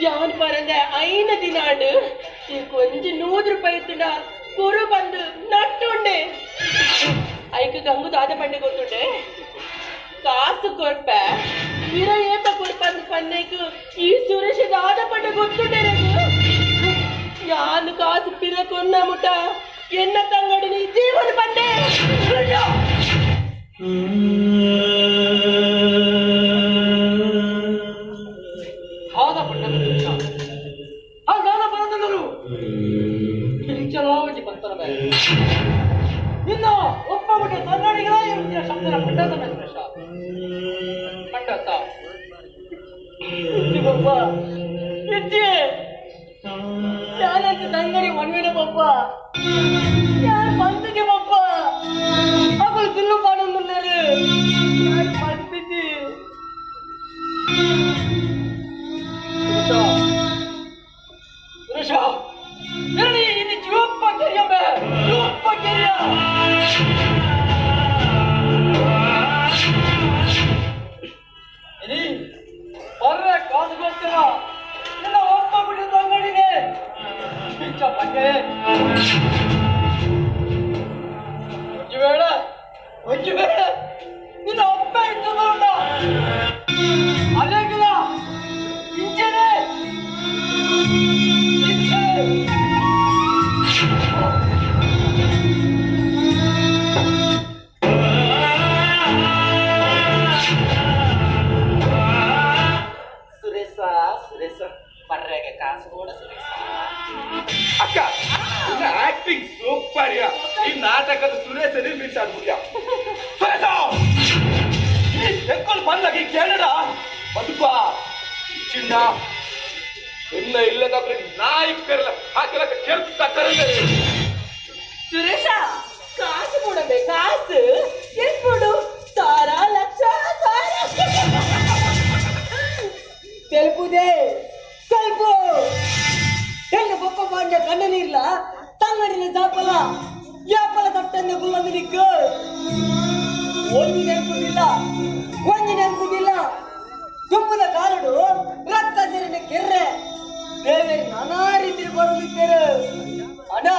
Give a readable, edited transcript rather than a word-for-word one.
ಯಾನ್ ಪರಂದೆ ಐನ ದಿನಾಂಡ್ ಈ ಕೊಂಜಿ 100 ರೂಪಾಯಿ ಇತ್ತುಂಡ ಕುರು ಬಂದು ನಟ್ಟುಂಡೆ ಐಕ್ ಗಂಗು ದಾದ ಪಂಡೆ ಗೊತ್ತುಂಡೆ ಕಾಸು ಕೊರ್ಪೆ ಪಿರ ಏಪ ಕೊರ್ಪಂದು ಪನ್ನೇಕು ಈ ಸುರೇಶ ದಾದ ಪಂಡೆ ಗೊತ್ತುಂಡೆ ಯಾನು ಕಾಸು ಪಿರ ಕೊನ್ನ ಮುಟ ಎನ್ನ ತಂಗಡಿನಿ ಜೀವನ ಪಂಡೆ. ಆದ ಪಂಡನ ಸುರೇಶ ಆ ದಾದ ಪರಂದರು ಇಂಚಲೋಜಿ ಬಂತನ ಮೇಲೆ ನಿನ್ನ ಒಪ್ಪ ಬಿಟ್ಟ ತಂಗಡಿಗಳ ಇರುತ್ತಿನ ಶಬ್ದನ ಪಂಡತ ಮೇಲೆ ಸುರೇಶ ಪಂಡತ ಪಪ್ಪ ಇಜ್ಜಿ ಯಾನಂತ ತಂಗಡಿ ಮನ್ವಿನ ಪಪ್ಪ ಯಾರು పంతుకి ಪಪ್ಪ అప్పుడు తిల్లు పాడుతున్నారు ಯಾರು పంಪಿಸಿ. ಸುರೇಶ ಸುರೇಶ ಇರಲಿ ಇನ್ನು ಜೀವಪ್ಪ ಕೆರಿಯಂಬೆ ಜೀವಪ್ಪ ಕೆರಿಯ ಇನಿ ಬರ್ರೆ ಕಾಸು ಗೊತ್ತಿರ ನಿನ್ನ ಒಪ್ಪ ಬಿಟ್ಟಿದ್ದ ಅಂಗಡಿಗೆ ಪಿಚ್ಚ ಪಂಡೆ ಒಂಜು ವೇಳೆ ಒಂಜು ವೇಳೆ ನಿನ್ನ ಒಪ್ಪ ಇದ್ದದ ಅಲ್ಲೇಗಿಲ್ಲ ಇಂಚನೆ ಇಂಚನೆ. ಸುರೇಶ ಸುರೇಶ ಪರ್ರೆಗೆ ಕಾಸು ಕೂಡ ಸುರೇಶ. ಅಕ್ಕ, ನಿನ್ನ ಆಕ್ಟಿಂಗ್ ಸೂಪರ್. ಈ ನಾಟಕದ ಸುರೇಶ ನಿರ್ಮಿಸಾಡ್ಬಿಟ್ಯ. ಸುರೇಶ, ಈ ಎಕ್ಕಲು ಬಂದಾಗ ಈ ಕೇಳಡ ಬದುಕ ಚಿನ್ನ ಇಲ್ಲ ಇಲ್ಲದಾದ್ರೆ ನಾಯಿ ಕರಲ ಹಾಕಲಕ್ಕ ಕೆಲ್ಸ ಕರಲ್ಲ. ಸುರೇಶ ಕಾಸು ಕೊಡಬೇ ಕಾಸು ಎಷ್ಟ್ ಸಾರ ಲಕ್ಷ ಸಾರ తెలుపుదే తెలుపు ಎನ್ನ ಬೊಕ್ಕ ಪಾಂಡ್ಯ ಕಣ್ಣ ನೀರ್ಲ ತಂಗಡಿನ ಜಾಪಲ ಯಾಪಲ ತಟ್ಟಂದ ಗುಲ್ಲಂದು ನಿಕ್ಕು ಒಂಜಿ ನೆನಪುದಿಲ್ಲ ಒಂಜಿ ನೆನಪುದಿಲ್ಲ ತುಂಬುದ ಕಾಲಡು ರಕ್ತ ಸೇರಿನ ಕೆರ್ರೆ ದೇವೇರು ನಾನಾ ರೀತಿ ಬರುತ್ತಿದ್ದೇರು ಅಣ್ಣ.